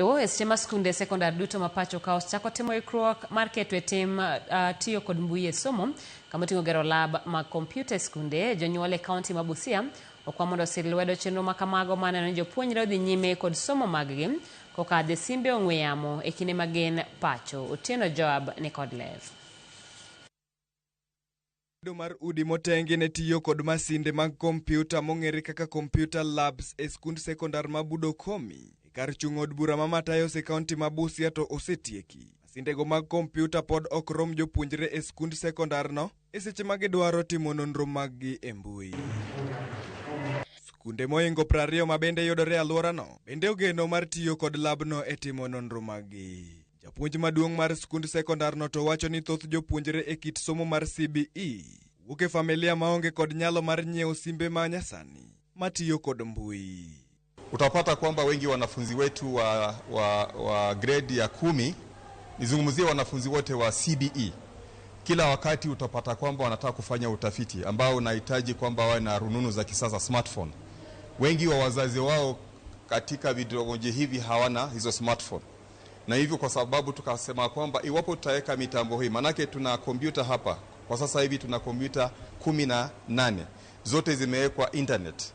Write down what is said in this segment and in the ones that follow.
E seche ma skunde sekondar duto ma pacho ka osechako timo ikruok mar keto e tim tiyo kod mbui e somo kama oting'o gero lab mag kompyuta e skunde, jonyuol e kaunti ma Busia okwa mondo osir lwedo chenro ma kamago mar neno ni jopuonjre odhi nyime kod somo maggi kokadho e simbe ong'we yamo e kinde ma gin pacho. Otieno Joab ni kod ler. Gedo mar udi motengi ne tiyo kod masinde mag kompyuta mong'ere kaka computer labs e skund sekondar ma Budokomi e kar chung' od bura ma Matayos e kaunti ma Busia to osetieki. Masindego mag kompyuta pod ok rom jopuonjre e skund sekondarno e seche ma gidwaro timo nonro maggi e mbui. Skunde mohingo 20 ma bende yudore e alworano bende ogeno mar tiyo kod labno e timo nonro maggi. Japuonj maduong' mar skund sekondarno to wacho ni thoth jopuonjre e kit somo mar CBE wuok e familia maonge kod nyalo mar nyiewo simbe ma nyasani matiyo kod mbui. Utapata kwamba wengi wanafunzi wetu wa grade ya 10, nizungumzie wanafunzi wote wa CBE, kila wakati utapata kwamba wanataka kufanya utafiti ambao unahitaji kwamba wawe na rununu za kisasa, smartphone. Wengi wa wazazi wao katika vitongoji hivi hawana hizo smartphone. Na hivyo kwa sababu tukasema kwamba iwapo tutaweka mitambo hii, manake tuna kompyuta hapa kwa sasa hivi, tuna kompyuta 18 zote zimewekwa internet,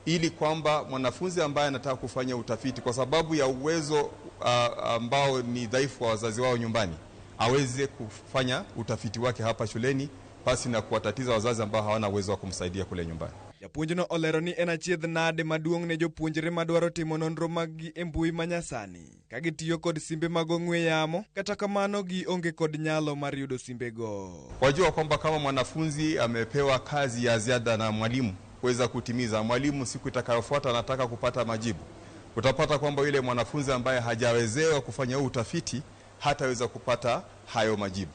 ili kwamba mwanafunzi ambaye anataka kufanya utafiti kwa sababu ya uwezo ambao ni dhaifu wa wazazi wao nyumbani aweze kufanya utafiti wake hapa shuleni pasi na kuwatatiza wazazi ambao hawana uwezo wa kumsaidia kule nyumbani. Japuonjno olero ni en achiedh nade maduong' ne jopuonjre madwaro timo nonro maggi e mbui manyasani ka gitiyo kod simbe mag ong'we yamo, kata kamano gionge kod nyalo mar yudo simbego. Wajua kwamba kama mwanafunzi amepewa kazi ya ziada na mwalimu kuweza kutimiza, mwalimu siku itakayofuata anataka kupata majibu, utapata kwamba yule mwanafunzi ambaye hajawezewa kufanya huu utafiti hataweza kupata hayo majibu.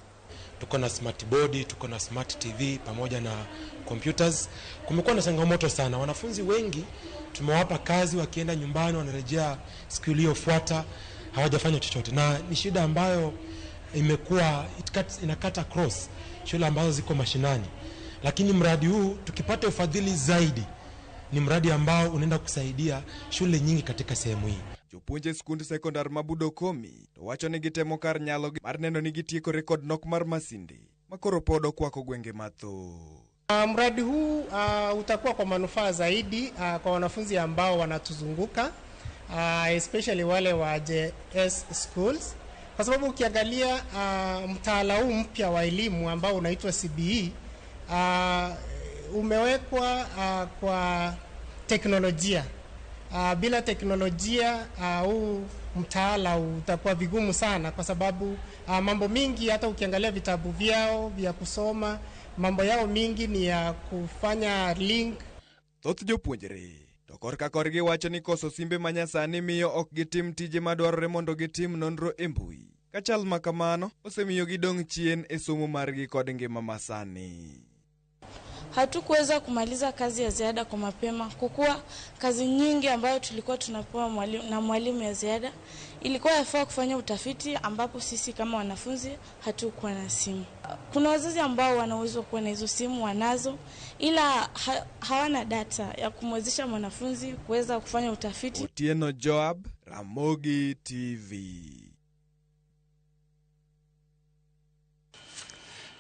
Tuko na smart board, tuko na smart TV pamoja na computers. Kumekuwa na changamoto sana. Wanafunzi wengi tumewapa kazi, wakienda nyumbani wanarejea siku iliyofuata hawajafanya chochote. Na ni shida ambayo imekuwa inakata across shule ambazo ziko mashinani. Lakini mradi huu tukipata ufadhili zaidi ni mradi ambao unaenda kusaidia shule nyingi katika sehemu hii. Jopuonje skund sekondar ma Budokomi to wacho ni gitemo kar nyalogi mar neno ni gitieko rekod nok mar masinde makoro pod okwako gwenge mathoth. Mradi huu utakuwa kwa manufaa zaidi kwa wanafunzi ambao wanatuzunguka, especially wale wa JS schools, kwa sababu ukiangalia mtaala huu mpya wa elimu ambao unaitwa CBE umewekwa kwa teknolojia. Bila teknolojia huu mtaala utakuwa vigumu sana, kwa sababu mambo mingi, hata ukiangalia vitabu vyao vya kusoma, mambo yao mingi ni ya kufanya link. Thoth jopuonjre to korka korgi wacho ni koso simbe manyasani miyo ok gitim tije madwarore mondo gitim nonro e mbui. Ka chal ma kamano osemiyo gidong' chien e somo margi kod ngima masani. Hatukuweza kumaliza kazi ya ziada kwa mapema kwa kuwa kazi nyingi ambayo tulikuwa tunapewa na mwalimu ya ziada ilikuwa yafaa kufanya utafiti, ambapo sisi kama wanafunzi hatukuwa na simu. Kuna wazazi ambao wana uwezo kuwa na hizo simu, wanazo, ila hawana data ya kumwezesha mwanafunzi kuweza kufanya utafiti. Otieno Joab, Ramogi TV.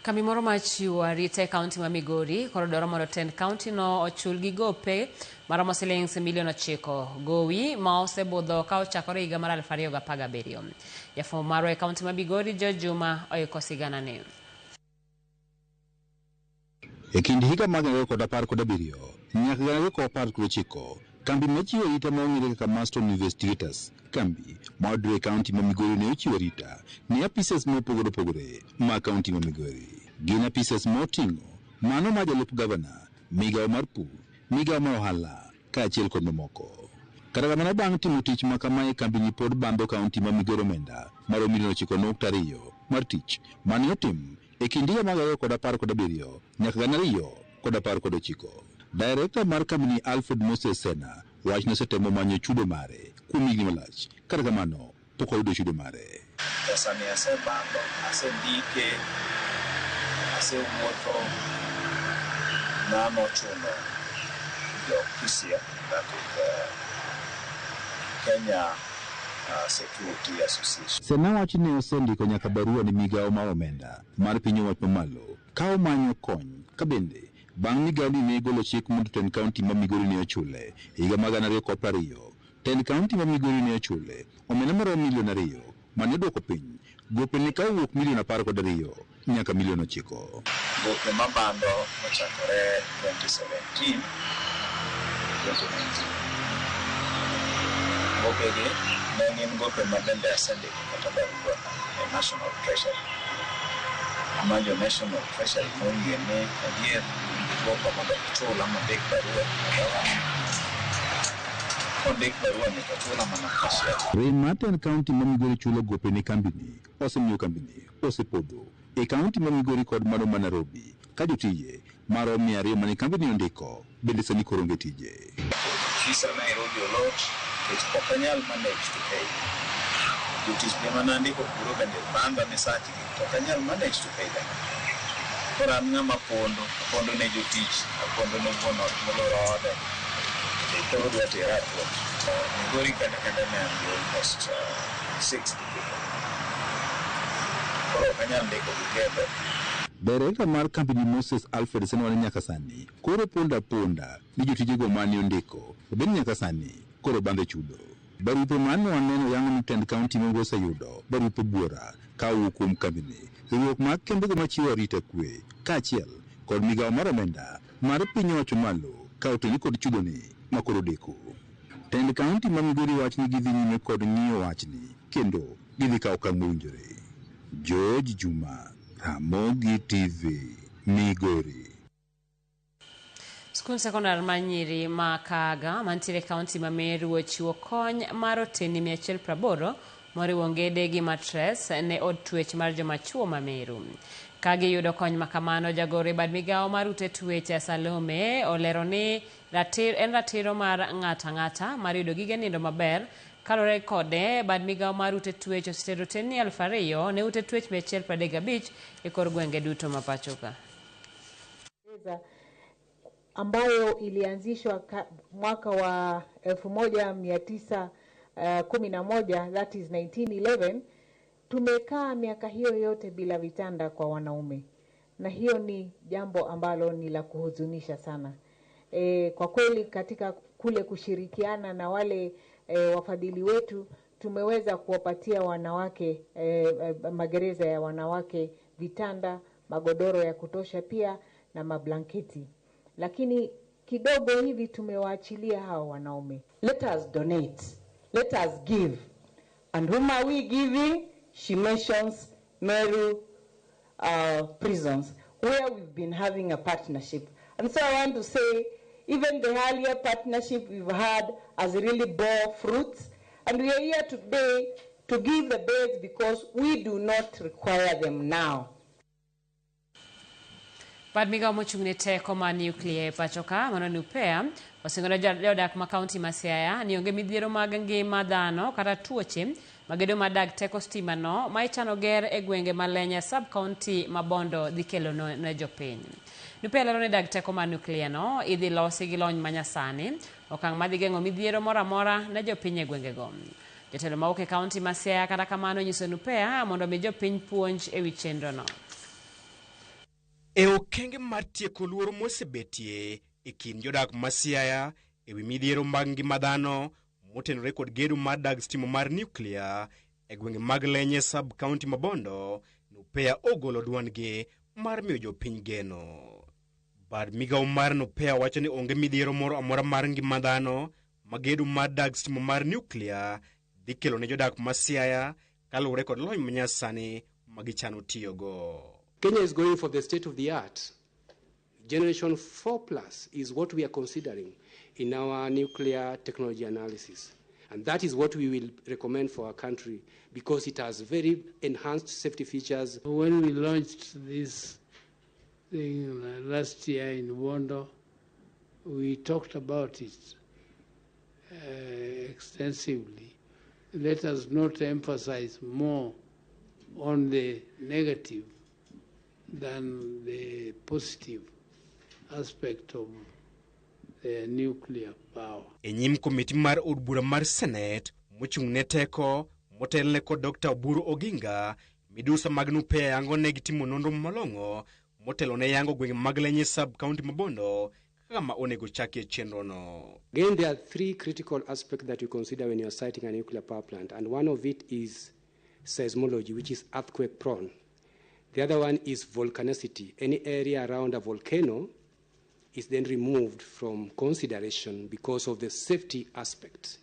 Kambi moro mar chiwo arita e kaunti ma Migori koro dwaro mondo tend kaunti no ochul gi gope maromo siling milion 9 gowi ma osebudho ka ochakore higa mar 2017. Jafwambo marwa e kaunti ma Migori George Juma oiko sigana ne. E kind higa mar 2017 nyaka 2019, kambi machiwo arita ma ong'ere kaka Maston Investigators, kambi ma yudore e kaunti ma Migori ne ochiwo arita ne apises mopogore opogore ma kaunti ma Migori. Gin apises moting'o mano mar jalup gavana, migawo mar pur, migawo mar ohala kaachiel kod mamoko. Kata kamano, bang' timo tich ma kamae, kambini pod bambo kaunti ma Migori omenda maromo milion 9.2 mar tich mane otim e kind higa mar 2017 nyaka 2019. Director mar kambini Alfred Moses Sena wach nosetemo manyo chudo mare kuom higni malach, kata kamano pok oyudo chudo mare. Pesa ni asebando, asendike, asewuotho, mano ochuno jo Kisia, that is Kenya Security Association. Sena wacho ni osendiko nyaka barua ne migawo mar omenda mar piny owacho mamalo ka omanyo kony ka bende bang' migawo ni ne golo chik mondo tend kaunti ma Migori ne ochule e higa mar 2020. Tend kaunti ma Migori ne ochule omenda maromo milion 2 mane odwoko piny gope ne ka owuok milion 12 nyaka milion 9. Gope mabando ochakore 2017 2019. Gopegi ne gin gope ma bende asendiko kata barua e National Treasury. Ma jo National Treasury noyie ni adier gopa mondo gichula mondik barua kondik barua ni to chula mana partial. Rem mar tend kaunti ma Migori chulo gope ne kambini osemiyo kambini osepodho e kaunti ma Migori kod mano ma Nairobi ka jotije maromo 200 mane kambini ondiko bende sani koro onge tije. Ofisa Nairobi olot nikech ok anyal manage to pay. Jotich be mana andiko kuro bende banda misachgi to ok anyal manage to pay them. Koro an ng'ama pondo, apondo ne jotich, apondo ne wuon ot moloro ode. Koro dwa tera e court. Migori kende kende ne an gi almost 60 people. Koro ok anyal ndiko gi kendo. Direkta mar kambini Moses Alfred Sena ni nyaka sani koro pondo aponda ni jotijego mane ondiko to bende nyaka sani koro bandhe chudo. Barupe mane waneno yango ni tend kaunti ma oseyudo barupe buora ka owuok kuom kambini, riwruok mag kembego machiwo arita kwe kaachiel kod migawo mar omenda mar piny owacho malo ka oteni kod chudoni makoro deko. Tend kaunti ma Migori wacho ni gidhi nyime kod ng'iyo wachni kendo gidhi kawo okang' mowinjore. George Juma, Ramogi TV, Migori. Skund sekondar mar nyiri ma Kaaga mantiere e kaunti ma Meru ochiwo kony mar oteni 180 moriwo ongede gi matres ne od twech mar joma chuo ma Meru. Ka giyudo kony makamano, jagoro e bad migawo mar ute twech Salome olero ni en ratiro mar ng'ato ang'ata mar yudo gige nindo maber. Kaluwore kode, bad migawo mar ute twech osetero oteni 2000 ne ute twech 135 e kor gwenge duto ma pacho ka. Ambayo ilianzishwa mwaka wa 1911, that is 1911. Tumekaa miaka hiyo yote bila vitanda kwa wanaume, na hiyo ni jambo ambalo ni la kuhuzunisha sana. Kwa kweli katika kule kushirikiana na wale wafadhili wetu tumeweza kuwapatia wanawake magereza ya wanawake vitanda, magodoro ya kutosha pia na mablanketi. Lakini kidogo hivi tumewaachilia hao wanaume. Let us donate. Let us give. And whom are we giving? She mentions Meru prisons, where we've been having a partnership. And so I want to say, even the earlier partnership we've had has really bore fruits. And we are here today to give the beds because we do not require them now. Bad migawo mochung' ne teko mar nuklia e pacho ka mano NUPEA osingo ne jodak ma kaunti ma Siaya ni onge midhiero mag ngima dhano kata tuoche magedo mar dag teko stima no ma ichano ger e gwenge ma Lenya sub county ma Bondo dhi kelo ne jopiny. NUPEA lero ni dag teko mar nuklia no idhi losi gi lony manyasani okang' madhi geng'o midhiero moro amora ne jopiny e gwengego. Jotelo mawuok e kaunti ma Siaya kata kamano nyiso NUPEA mondo mi jopiny puonj ewi chenro no. E okenge mar tieko luoro mosebetie e kind jodak ma Siaya ewi midhiero mag ngima dhano motenore kod gedo mar dag stima mar nuklia e gwenge mag Lenye sub county ma Bondo, NUPEA ogolo duondgi mar miyo jopiny geno. Bad migawo mar NUPEA wacho ni onge midhiero moro amora mar ngima dhano ma gedo mar dag stima mar nuklia dhi kelo ne jodak ma Siaya kaluwore kod lony manyasani ma gichano tiyogo. Kenya is going for the state of the art. Generation 4 plus is what we are considering in our nuclear technology analysis. And that is what we will recommend for our country because it has very enhanced safety features. When we launched this thing last year in Bondo, we talked about it extensively. Let us not emphasize more on the negative than the positive aspect of the nuclear power. E nyim komiti mar od bura mar Senate mochung' ne teko motelne kod Dr. Oburu Oginga, midusa mag NUPEA yango ne gitimo nonro malong'o motelo ne yango gwenge mag Lenye sub county ma Bondo kaka ma onego chakie chenro no. Again, there are three critical aspects that you consider when you are siting a nuclear power plant, and one of it is seismology, which is earthquake prone. The other one is volcanicity. Any area around a volcano is then removed from consideration because of the safety aspect.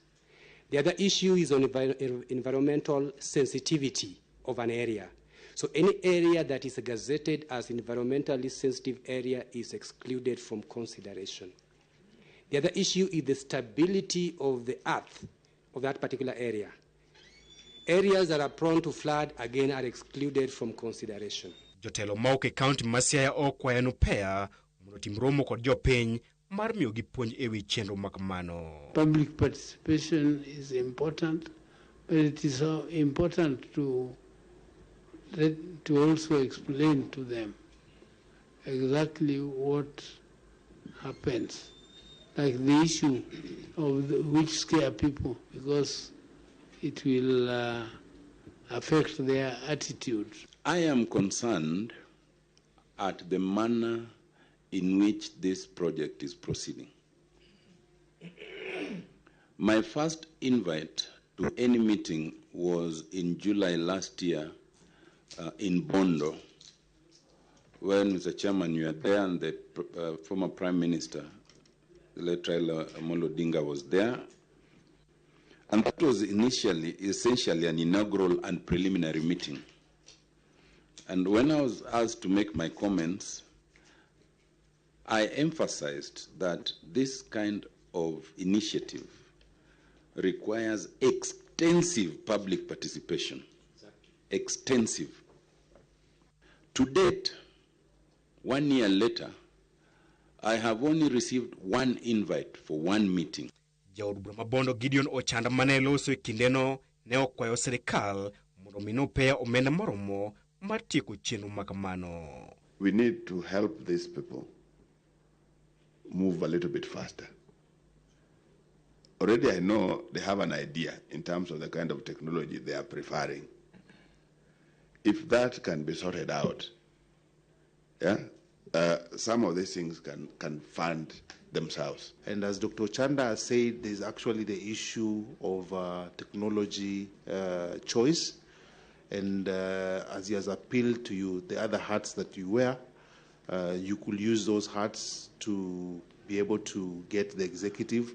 The other issue is on environmental sensitivity of an area. So any area that is gazetted as environmentally sensitive area is excluded from consideration. The other issue is the stability of the earth of that particular area. Areas that are prone to flood, again, are excluded from consideration. Jotelo ma ok e kaunti ma Siaya okwayo NUPEA mondo otim romo kod jopiny mar miyogi puonj ewi chenro ma kamano. Public participation is important, but it is so important to also explain to them exactly what happens, like the issue of which scare people, because it will affect their attitude. I am concerned at the manner in which this project is proceeding. My first invite to any meeting was in July last year in Bondo, when, Mr. Chairman, you were there and the former Prime Minister, the late Raila Amolo Odinga, was there. And that was initially, essentially, an inaugural and preliminary meeting. And when I was asked to make my comments, I emphasized that this kind of initiative requires extensive public participation. Exactly. Extensive. To date, 1 year later, I have only received one invite for one meeting. Jaod bura ma Bondo Gideon Ochanda mane loso e kindeno ne okwayo sirikal mondo omi NUPEA omenda moromo mar tieko chenro ma kamano. We need to help these people move a little bit faster. Already I know they have an idea in terms of the kind of technology they are preferring. If that can be sorted out, yeah, some of these things can fund themselves. And as Dr. Chanda has said, there's actually the issue of technology choice. And as he has appealed to you, the other hats that you wear, you could use those hats to be able to get the executive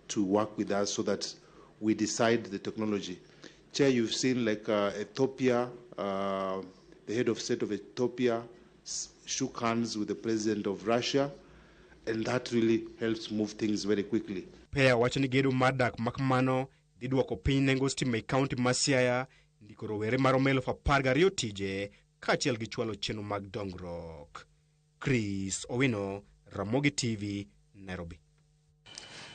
to work with us so that we decide the technology. Chair, you've seen like Ethiopia, the head of state of Ethiopia shook hands with the president of Russia, and that really helps move things very quickly. PEA wacho ni gedo mar dak makamano dhi duoko piny nengo stima e kaunti ma Siaya, ndiko rowere maromo 12,000 tije kaachiel gi chwalo chenro mag dongruok. Chris Owino, Ramogi TV, Nairobi.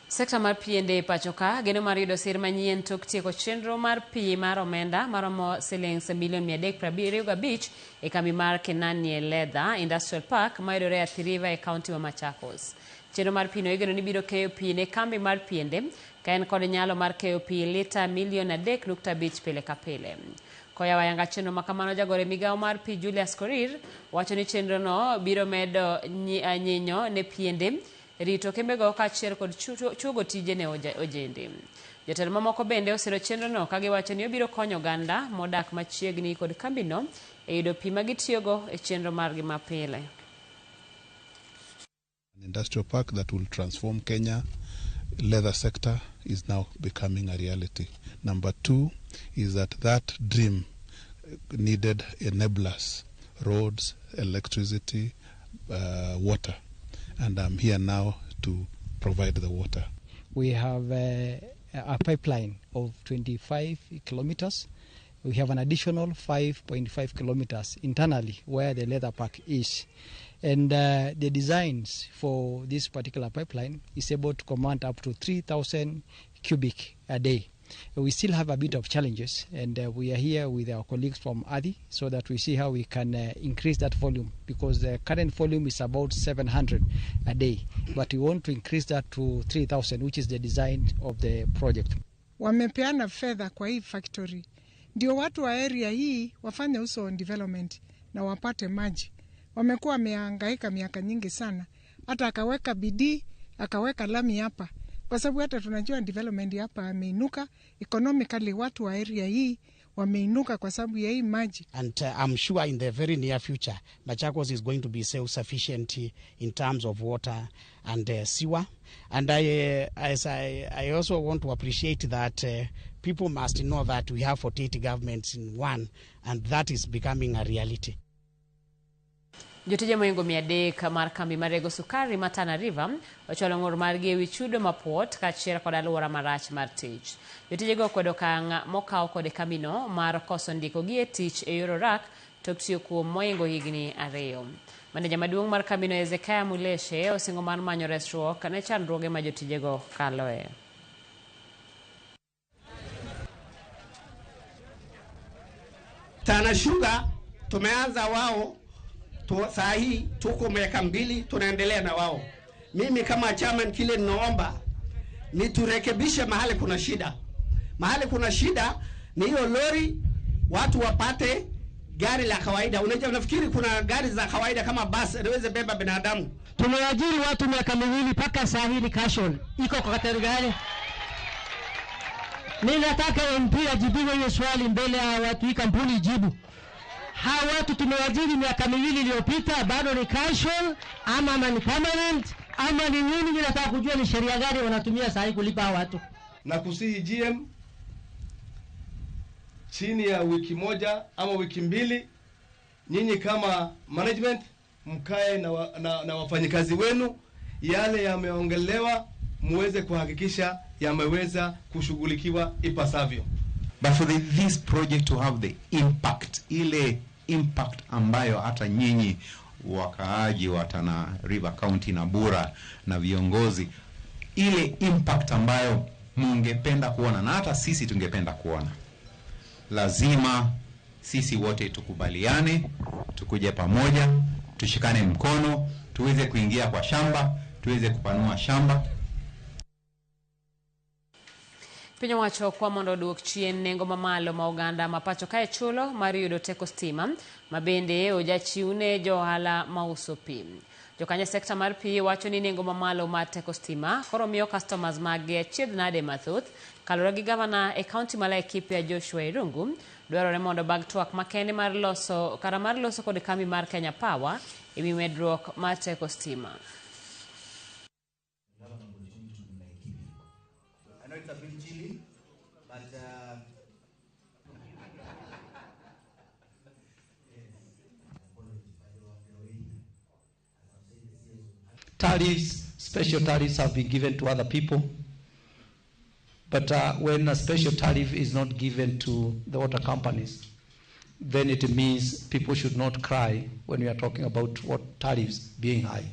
Sekta mar piende e pacho ka geno mar yudo sir manyien tok tieko chenro mar pi mar omenda maromo silings milion 375 e kambi mar Kenanie Leather Industrial Park mayudore Athi River e kaunti ma Machakos. Chenro mar pi no igeno ni biro keyo pi ne kambi mar piende ka en kod nyalo mar keyo pi lita milion 3.5 pile ka pile. Koyawo ayanga chenro ma kamano, jagoro e migawo mar pi Julius Korir wacho ni chenro no biro medo nyinyo ne piende, rito kembego kaachiel kod chuogo tije ne ojende. Jotelo mamoko bende osiro chenrono ka giwacho ni obiro konyo oganda modak machiegni kod kambino e yudo pi ma gitiyogo e chenro margi mapile. An industrial park that will transform Kenya leather sector is now becoming a reality. Number two is that dream needed enablers, roads, electricity, water. And I'm here now to provide the water. We have a pipeline of 25 kilometers. We have an additional 5.5 kilometers internally where the leather park is. And the designs for this particular pipeline is able to command up to 3,000 cubic a day. We still have a bit of challenges, and we are here with our colleagues from ADI so that we see how we can increase that volume, because the current volume is about 700 a day, but we want to increase that to 3,000, which is the design of the project. Wamepeana fedha kwa hii factory ndio watu wa area hii wafanye uso on development na wapate maji. Wamekuwa wamehangaika miaka nyingi sana, hata akaweka bidii akaweka lami hapa, kwa sababu hata tunajua development hapa ameinuka economically, watu wa area hii wameinuka kwa sababu ya hii maji. And I'm sure in the very near future, Machakos is going to be self-sufficient in terms of water and sewer. And I also want to appreciate that people must know that we have 48 governments in one, and that is becoming a reality. Jotije mohingo 300 mar kambi mar rego sukari ma Tana River ochwalo ng'ur margi ewi chudo mapuot kaachiel kod alwora marach mar tich. Jotijego okwedo okang' mokaw kod kambino mar koso ndikogi e tich e yor orak tok tiyo kuom mohingo higni 2. Maneja maduong' mar kambino Hezekiah Muleshe osingo mar manyo resruok ne chandruoge ma jotijego kaloe. Tana Sugar tumeanza wao saa hii tuko miaka 2 tunaendelea na wao. Mimi kama chairman kile ninaomba ni turekebishe mahali kuna shida. Mahali kuna shida ni hiyo lori watu wapate gari la kawaida. Unajua nafikiri kuna gari za kawaida kama bus inaweza beba binadamu. Tumeajiri watu miaka 2 mpaka saa hii ni casual. Iko kwa kategori gani? Mimi nataka MP ajibiwe hiyo swali mbele ya watu, hii kampuni ijibu. Hawa watu tumeajiri miaka 2 iliyopita bado ni casual ama ni permanent ama ni nini? Mimi nataka kujua ni sheria gani wanatumia saa hii kulipa hawa watu. Na kusihi GM chini ya wiki 1 ama wiki 2, nyinyi kama management mkae na wafanyikazi wenu, yale yameongelewa muweze kuhakikisha yameweza kushughulikiwa ipasavyo. But for this project to have the impact, ile impact ambayo hata nyinyi wakaaji wa Tana River County na Bura na viongozi, ile impact ambayo mungependa kuona na hata sisi tungependa kuona, lazima sisi wote tukubaliane, tukuje pamoja, tushikane mkono, tuweze kuingia kwa shamba, tuweze kupanua shamba. Piny owacho kwa mondo oduok chien nengo mamalo ma oganda ma pacho kae chulo mar yudo teko stima ma bende ojachiwne jo ohala mauso pi. Jokanyo sekta mar pi wacho ni nengo mamalo mar teko stima koro miyo customers mage achiedh nade mathoth. Kaluwore gi gavana e kaunti ma Laikipia Joshua Irungu, dwarore mondo bag twak makende mar loso kara mar loso kod kambi mar Kenya Power ewi medruok mar teko stima. I know it's a bit chilly, but tariffs, special tariffs have been given to other people, but when a special tariff is not given to the water companies, then it means people should not cry when we are talking about what tariffs being high.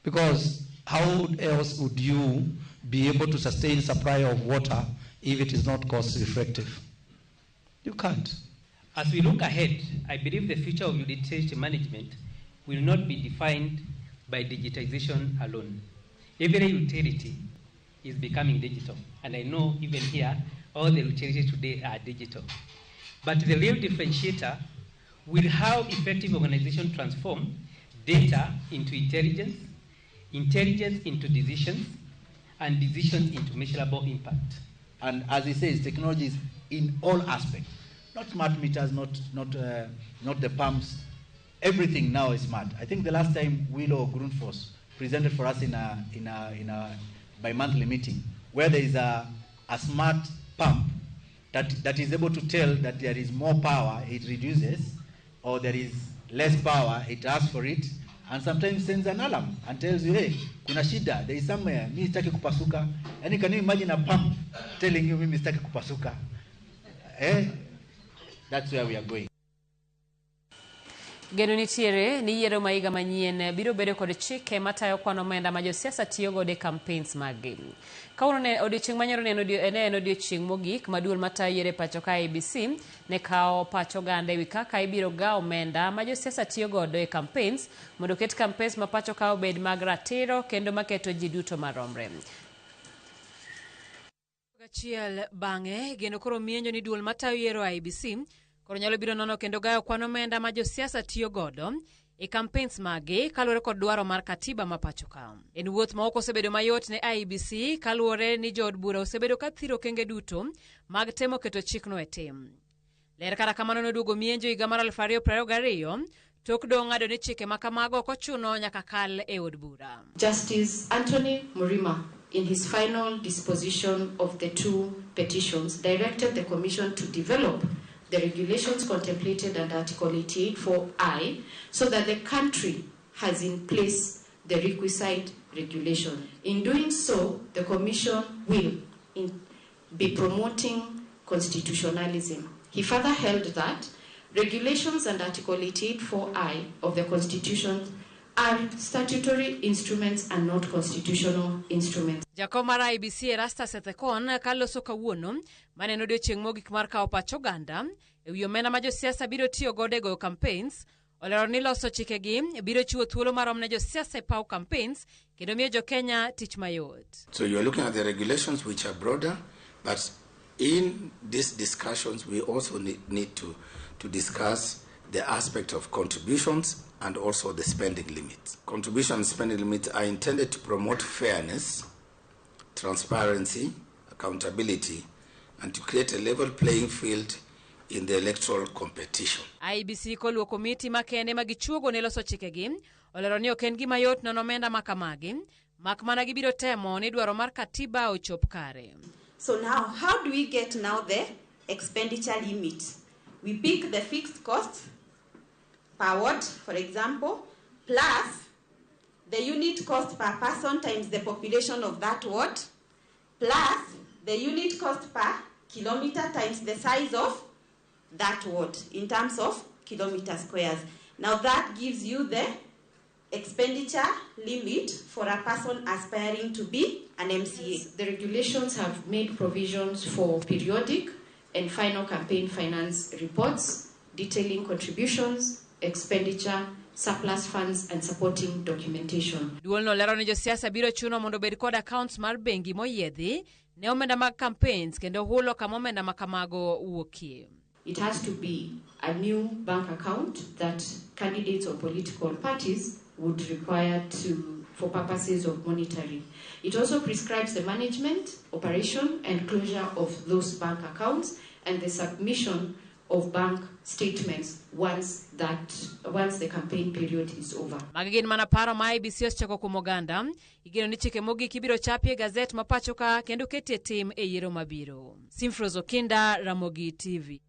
Because how else would you be able to sustain supply of water if it is not cost effective? You can't. As we look ahead, I believe the future of utility management will not be defined by digitization alone. Every utility is becoming digital, and I know even here, all the utilities today are digital. But the real differentiator will how effective organizations transform data into intelligence, intelligence into decisions, and decisions into measurable impact. And as he says, technology is in all aspects. Not smart meters, not the pumps. Everything now is smart. I think the last time Willow Grundfos presented for us in a bi-monthly meeting, where there is a smart pump that is able to tell that there is more power, it reduces, or there is less power, it asks for it, and sometimes sends an alarm and tells you, hey, kuna shida, there is somewhere, mimi sitaki kupasuka. And can you imagine a pump telling you, mimi sitaki kupasuka? Eh? That's where we are going. Geno nitiere ni yiero ma higa manyien biro bedo kod chike matayo kwan omenda ma josiasa tiyo godo e campaigns maggi. Kawuono ne odiochieng' manyoro ne en odiochieng' mogik ma duol matayo yiero e pacho ka ABC ne kawo pach oganda ewi kaka ibiro gaw omenda ma josiasa tiyo godo e campaigns mondo oket campaigns ma pacho ka obed mag ratiro kendo maketo ji duto maromre. Achiel bang'e geno koro mienjo ni duol matayo yiero IEBC koro nyalo biro nono kendo gayo kwan omenda ma josiasa tiyo godo e campaigns magi kaluwore kod dwaro mar katiba ma pacho ka. En wuoth ma ok osebedo mayot ne IEBC kaluwore ni jood bura osebedo ka thiro okenge duto mag temo keto chikno e tim. Ler kata kamano noduogo mienjo higa mar 2022 tok doho ng'ado ni chike ma kamago ok ochuno nyaka kal e od bura. Justice Anthony Murima, in his final disposition of the two petitions, directed the Commission to develop the regulations contemplated under Article 88.4I so that the country has in place the requisite regulation. In doing so, the Commission will be promoting constitutionalism. He further held that regulations under Article 88.4I of the Constitution are statutory instruments and not constitutional instruments. Jakom mar IEBC Erastus Ethekon kaloso kawuono maneno odiochieng' mogik mar kawo pach oganda e wi omenda ma josiasa biro tiyo godo e goyo campaigns olero ni loso chikegi biro chiwo thuolo marom ne josiasa e paw campaigns kendo miyo jokenya tich mayot. So you're looking at the regulations which are broader, but in these discussions we also need to discuss the aspect of contributions and also the spending limits. Contribution and spending limits are intended to promote fairness, transparency, accountability, and to create a level playing field in the electoral competition. IEBC koluwo komiti makende ma gichuogo ne loso chikegi olero ni ok en gima yot nono omenda ma kamagi mak mana gibiro temo ni dwaro mar katiba ochop kare. So now, how do we get now the expenditure limit? We pick the fixed cost per ward, for example, plus the unit cost per person times the population of that ward, plus the unit cost per kilometer times the size of that ward in terms of kilometer squares. Now that gives you the expenditure limit for a person aspiring to be an MCA. The regulations have made provisions for periodic and final campaign finance reports detailing contributions, expenditure, surplus funds and supporting documentation. Duolno lero ni josiasa biro chuno mondo obed kod accounts mar bengi moyiedhi ne omenda mag campaigns kendo hulo kama omenda ma kamago wuokie. It has to be a new bank account that candidates or political parties would require to for purposes of monitoring. It also prescribes the management, operation and closure of those bank accounts and the submission of bank statements once the campaign period is over. Magi gin mana paro ma IEBC osechoko kuom oganda. Igeno ni chike mogik ibiro chapi e gazet ma pacho ka kendo ketie tim e yiero mabiro. Simfros Okinda, Ramogi TV.